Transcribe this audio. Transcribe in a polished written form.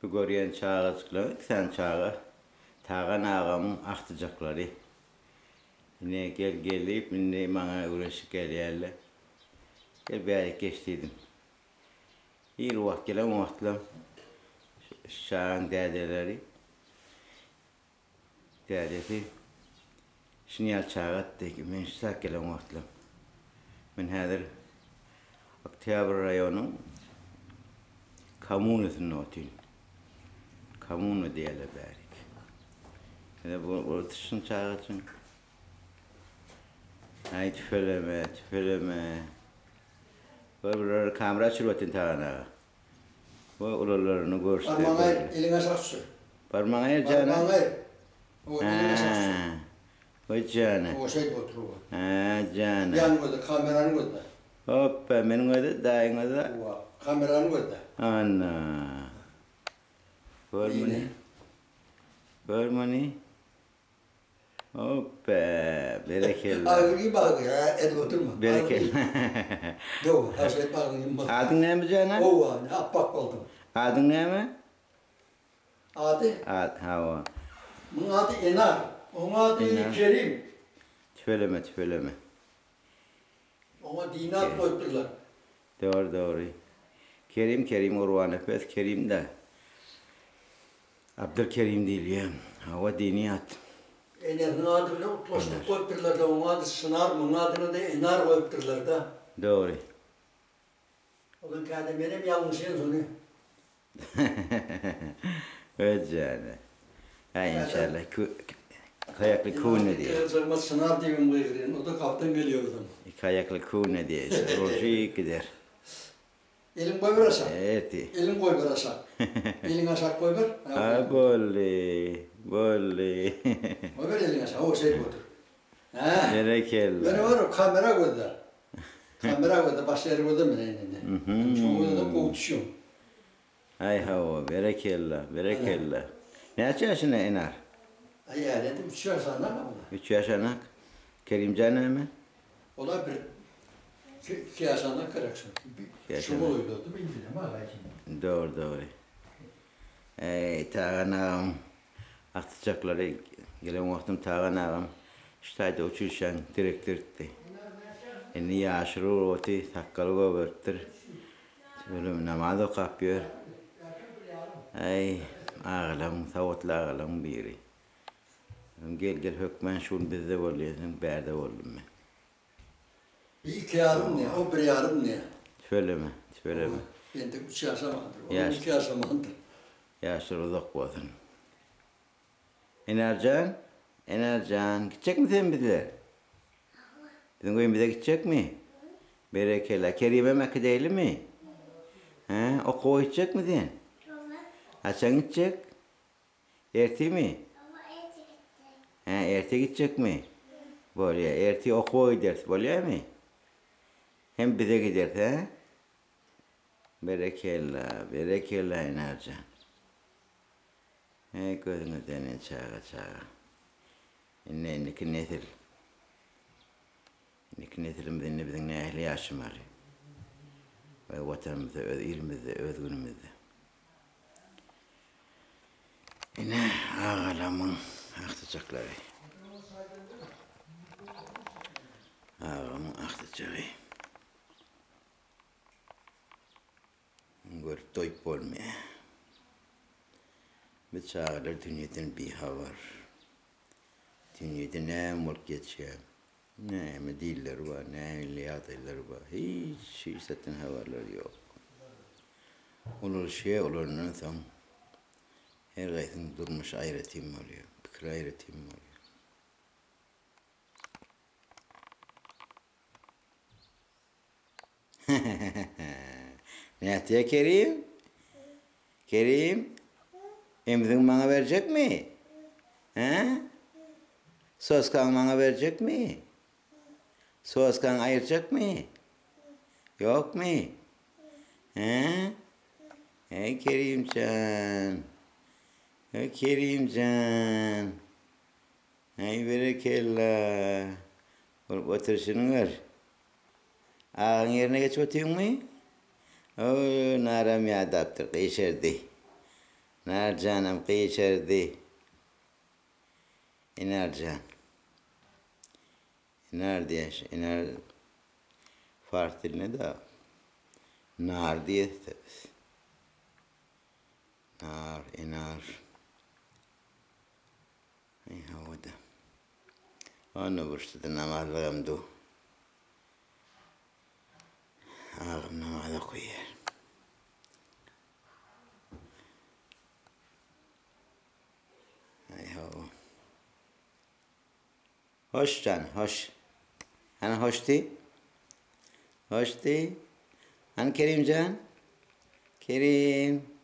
Bu görýän çagajyklaryň iki sany çaga Tagan agamyň agtyjaklary. Ine gel gel diýip indi maňa öwrenşip gelýärler. Gel bärik geç diýdim. Ir wagt gelen wagtlam şu çagaň dädeleri Dädesi şuny ýaly çaga atdy. Men şu saat gelen wagtlam. Men häzir Oktýabr raýonyň kommunasynda otyryn. Kommuna diýýärler bärik. Ine bu oturyşyň çagajyň. Aý tüfeleme, tüfeleme. Gör bular kamera açyryp otyryn Tagan aga. Bu ulalaryny görüşde. Barmagyňy aýyr, eliňi aşak düşür. Barmagyňy aýyr jana. Barmagyňy aýyr. O, eliňi aşak düşür. Oý jana. O, şeýdip otur o. Hä, jana. Ýany gözle, kamerany gözle. Hoppa, meniň gözle, daýyň gözle. Owa, kamerany gözle. Ana. Gör muny. Gör muny. Hoppa, berekella. Agzyňy iým agzyňy, hä, edip oturma. Berekella. Ýok, ha şeýdip agzyňy ýumma. Adyň näme jana? Howwa, ine apbak boldum. Adyň näme? Ady? Ad, hawa. Muň ady Enar. Oň ady Kerim. Tüweleme, tüweleme. Oňa dini at goýupdyrlar. Dogry, dogry. Kerim, Kerim Gurbanepes, Kerim-dä. Abdylkerim diýilýär. Hawa, dini at. Enesiniň ady bilen utgaşdyryp goýupdyrlar-da, oň ady Çynar, muň adyny-da Enar goýupdyrlar-da. Dogry. Olam käde menem ýalňyşýan şony. Öz jany. Hä inşallah iki aýakly küne diýer. Gygyryjagymyz Çynar diýibem gygyrýan, o-da gapdan gelýär özem. Iki aýakly küne diýer, urşy gider. Eliňi goýber aşak. Erti. Eliňi goýber aşak. Eliňi aşak goýber. Ha boldy, boldy. Goýber eliňi aşak. Hawa şeýdip otur. Hä. Berekella. Ýöne bar kamera gözle. Kamera gözle, başga ýeri gözleme sen indi. Şoňa gözleseň gowy düşýäň. Aý hawa, berekella, berekella. Näçe ýaşynda Enar? Aý äledi üç ýaşanak ola. Üç ýaşanak. Kerimjan näme? Ola bir iki ýaşanak gerek şol. Şu golaýdady bildirem aga şimdi. Dogry dogry. Eý Tagan agam agtyjaklary gelen wagtym Tagan agam şu taýda uçilişäň direktordy. Indi ýaşuly bolup oty sakgaly gögeripdir. Ölüm namaz okap ýör. Äý, agalaň, sowatly agalaň biri. Gel, gel, hökmän şu gün bizde bol diýseň, bärde boldum men. Bir iki ýarym diýýär, o bir ýarym diýýär. Tüweleme, tüweleme. Entek üç ýaşamandyr, olam iki ýaşamandyr. Ýaşlar uzak bolsun. Enarjan, Enarjan, gitjekmi sen bizle? Biziň öýümize gitjekmi? Berekella. Kerimem äkideýlimi? Hä, okuwa gitjekmi sen? Haçan gitjek? Ertimi? Hä, erte gitjekmi? Bolýa, ertir okuwa gideris, bolýamy? Hem bize gideris, hä? Berekella, berekella Enarjan. Heý gözüňe döneýin çaga çaga. Indi indiki nesil. Indiki nesilimiz indi biziň nähili ýaşamaly. Öz watanymyzda, öz ilimizde, öz günümizde. Ine agalamyň agtyjaklary. Agamyň agtyjagy. Görüp doýup bolmaýar. Biz çagalar dünýeden bihabar. Dünýede näme bolup geçýär, näme diller bar, nähili ýagdaýlar bar, hiç hiç zatdan habarlary ýok. Ulalşýar, ulandan soň her gaýsynyň durmuşy aýratyn bolýar, pikiri aýratyn bolýar. Nätýä Kerim? Kerim? Emziňi maňa berjekmi? Hä? Soskaňy maňa berjekmi? Soskaňy aýyrjakmy? Ýokmy? Hä? Eý Kerimjan. Eý Kerimjan. Eý berekella. Bolup oturyşyny gör. Agaň ýerine geçip otyňmy? Oý, Naram ýadapdyr, gyşardy. Enar janam gyşardy. Enar jan. Enar diýen şu enar pars dilinde de nar diýesde biz. Nar, enar. Aý howada. Onda burçda namazlygam du. Agam namaz okaýar. Aý hawa. Hoş jan, hoş. Hany hoş diý. Hoş diý. Hany Kerim jan? Kerim.